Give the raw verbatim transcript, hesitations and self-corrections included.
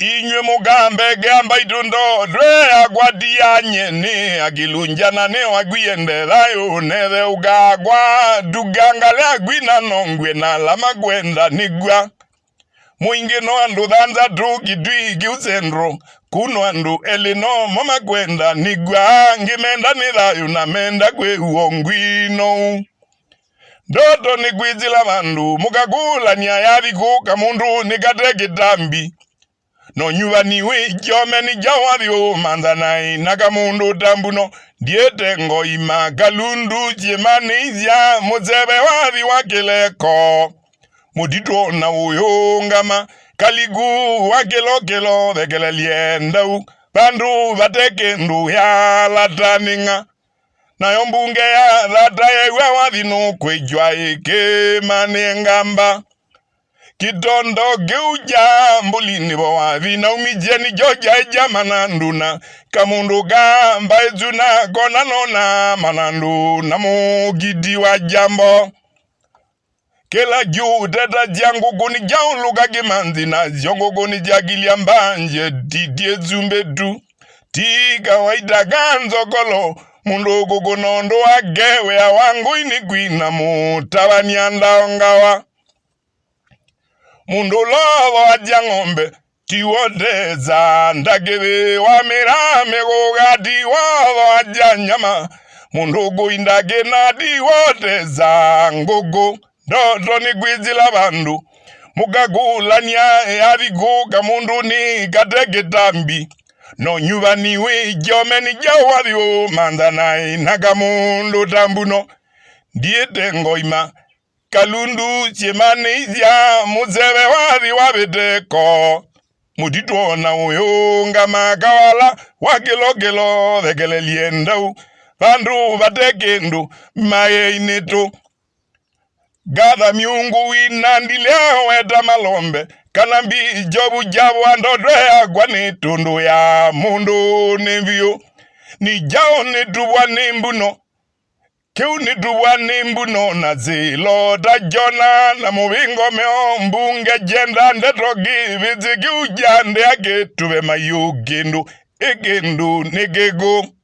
Inyw'ĩ mũkambekea mbaitũ ndondwe yakwa ti ya nyie, nĩ akĩlungyana nĩ wakwie nde thayũ, nethe ũkakwa nduka ngalĩ akwina nongw'e na ala makwenda nĩkw'a. Mũingĩ no andũ thanthatũ Kitui kĩu Central, kũu no andũ elĩ no mo makwenda nĩkw'a, angĩ menda nĩ thayũ na menda kwĩw'o ngwinou. Ndoto nĩ kwĩsĩla vandũ mũkakũlany'a yathi kũka mũndũ nĩ kate kĩtambi. No nyuvani wĩ kyome nĩ kyaũ wathi ũmantha naĩ na kamũndũ ta mbuno, ndiĩte ngoima kalundu syĩmanĩisya mũseve wathi wa kĩleko. Mũtitũ na ũyũngama kaliku wa kĩlokelo thekelelye ndau vandũ vate kĩndũ yalatanĩng'a. Nayo mbunge ya thata yew'a wathi nũkwĩkw'a ĩkĩmanĩe ngamba. Kĩtondo kĩu kya mbũli nĩvo wathi naumisye nĩkyo kyaĩ kya manandu na kamũndũ ka mbaĩ su na kona nona manandu na mũkiti wa kyambo. Kĩla kyũũtetasya ngũkũ nĩkyaũlũka kĩmanthi, nasyo ngũkũ nĩsyakilya mbanzye titie sumbĩ tu. Ti kawaita ka nzokolo mũndũ ũkũkũna ũndũ wake wĩa wa ngũi nĩ kwina mũtavany'a ndaongawa. Mũndũ ũla ũthoasya ng'ombe ti wotesa ndakĩthĩ wa mĩraa mĩkũga, ti wothoasya nyama mũndũ ũkũinda kĩna, ti wotesa ngũkũ. Ndoto nĩ kwĩsĩla vandũ mũkakũlany'a yathi kũka mũndũ nĩ kate kĩtambi. No nyuvani wĩ kyome nĩ kyaũ wathi ũmantha naĩ na kamũndũ ta mbuno, ndiĩte ngoima kalundu syĩmanĩisya mũseve wathi wavĩte ko. Mũtitũ ona ũyũngama kawala wa kĩlokelo thekelelye ndau vandũ vate kĩndũ maĩinĩ tũ. Gatha myungu wina ndilya weta malombe, kana mbi kyovu kyavwa ndotwe yakwa nĩ tũndũ ya mũndũ nĩ vyũ. Nĩ kyaũ nĩtuvwa nĩ mbuno? Kĩu nĩtuvwa nĩ mbuno na sĩlo ta kyona na mũvingo meo mbunge kyenda ndeto kĩvĩsĩ kĩu kya ndĩa kĩtuve maiũ kĩndũ ĩ kĩndũ nĩ kĩkũ.